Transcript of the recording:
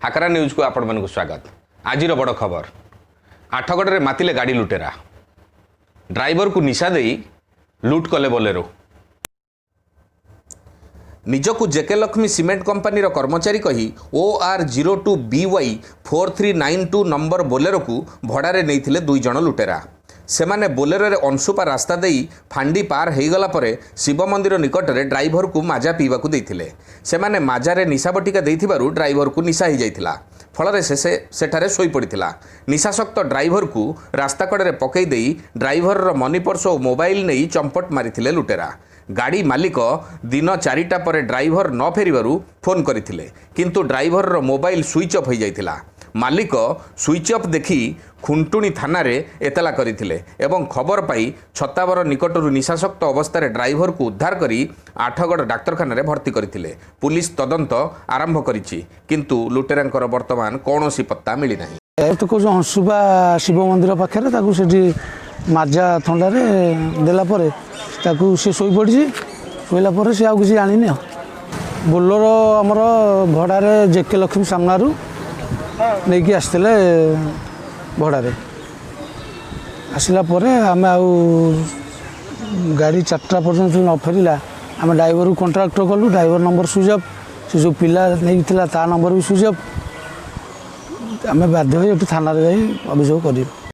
ହାକରା ନ୍ୟୁଜ୍କୁ ଆପଣମାନଙ୍କୁ ସ୍ୱାଗତ। ଆଜିର ବଡ଼ ଖବର, ଆଠଗଡ଼ରେ ମାତିଲେ ଗାଡ଼ି ଲୁଟେରା। ଡ୍ରାଇଭରକୁ ନିଶା ଦେଇ ଲୁଟ୍ କଲେ ବୋଲେରୋ। ନିଜକୁ ଜେକେ ଲକ୍ଷ୍ମୀ ସିମେଣ୍ଟ କମ୍ପାନୀର କର୍ମଚାରୀ କହି OR 02 BY 4392 number ବୋଲେରୋକୁ ଭଡ଼ାରେ ନେଇଥିଲେ ଦୁଇ ଜଣ ଲୁଟେରା। ସେମାନେ ବୋଲେରୋରେ ଅଂଶୁପା ରାସ୍ତା ଦେଇ ଫାଣ୍ଡି ପାର ହୋଇଗଲା ପରେ ଶିବ ମନ୍ଦିର ନିକଟରେ ଡ୍ରାଇଭରକୁ ମାଜା ପିଇବାକୁ ଦେଇଥିଲେ। ସେମାନେ ମାଜାରେ ନିଶା ବଟିକା ଦେଇଥିବାରୁ ଡ୍ରାଇଭରକୁ ନିଶା ହୋଇଯାଇଥିଲା। ଫଳରେ ସେ ସେଠାରେ ଶୋଇପଡ଼ିଥିଲା। ନିଶାସକ୍ତ ଡ୍ରାଇଭରକୁ ରାସ୍ତା କଡ଼ରେ ପକାଇ ଦେଇ ଡ୍ରାଇଭରର ମନିପର୍ସ ଓ ମୋବାଇଲ ନେଇ ଚମ୍ପଟ ମାରିଥିଲେ ଲୁଟେରା। ଗାଡ଼ି ମାଲିକ ଦିନ 4ଟା ପରେ ଡ୍ରାଇଭର ନ ଫେରିବାରୁ ଫୋନ୍ କରିଥିଲେ, କିନ୍ତୁ ଡ୍ରାଇଭରର ମୋବାଇଲ ସୁଇଚ୍ ଅଫ୍ ହୋଇଯାଇଥିଲା। ମାଲିକ ସୁଇଚ୍ ଅଫ୍ ଦେଖି ଖୁଣ୍ଟୁଣି ଥାନାରେ ଏତଲା କରିଥିଲେ ଏବଂ ଖବର ପାଇ ଛତାବର ନିକଟରୁ ନିଶାସକ୍ତ ଅବସ୍ଥାରେ ଡ୍ରାଇଭରକୁ ଉଦ୍ଧାର କରି ଆଠଗଡ଼ ଡାକ୍ତରଖାନାରେ ଭର୍ତ୍ତି କରିଥିଲେ। ପୁଲିସ ତଦନ୍ତ ଆରମ୍ଭ କରିଛି, କିନ୍ତୁ ଲୁଟେରାଙ୍କର ବର୍ତ୍ତମାନ କୌଣସି ପତ୍ତା ମିଳିନାହିଁ। ତ କହୁଛୁ, ଅଂଶୁପା ଶିବ ମନ୍ଦିର ପାଖରେ ତାକୁ ସେଠି ମାଜା ଥଣ୍ଡାରେ ଦେଲା ପରେ ତାକୁ ସେ ଶୋଇପଡ଼ିଛି। ଶୋଇଲା ପରେ ସେ ଆଉ କିଛି ଜାଣିନି। ଆଉ ବୋଲେରୋ ଆମର ଭଡ଼ାରେ ଜେକେ ଲକ୍ଷ୍ମୀ ସାମ୍ନାରୁ ନେଇକି ଆସିଥିଲେ। ଭଡ଼ାରେ ଆସିଲା ପରେ ଆମେ ଆଉ ଗାଡ଼ି 4ଟା ପର୍ଯ୍ୟନ୍ତ ନ ଫେରିଲା, ଆମେ ଡ୍ରାଇଭରକୁ କଣ୍ଟାକ୍ଟ କଲୁ। Driver number switch off. ସେ ଯେଉଁ ପିଲା ନେଇଥିଲା, ତା ନମ୍ବର ବି ସୁଇଚ୍ ଅଫ୍। ଆମେ ବାଧ୍ୟ ହୋଇ ଏଠୁ ଥାନାରେ ଯାଇ ଅଭିଯୋଗ କରିବୁ।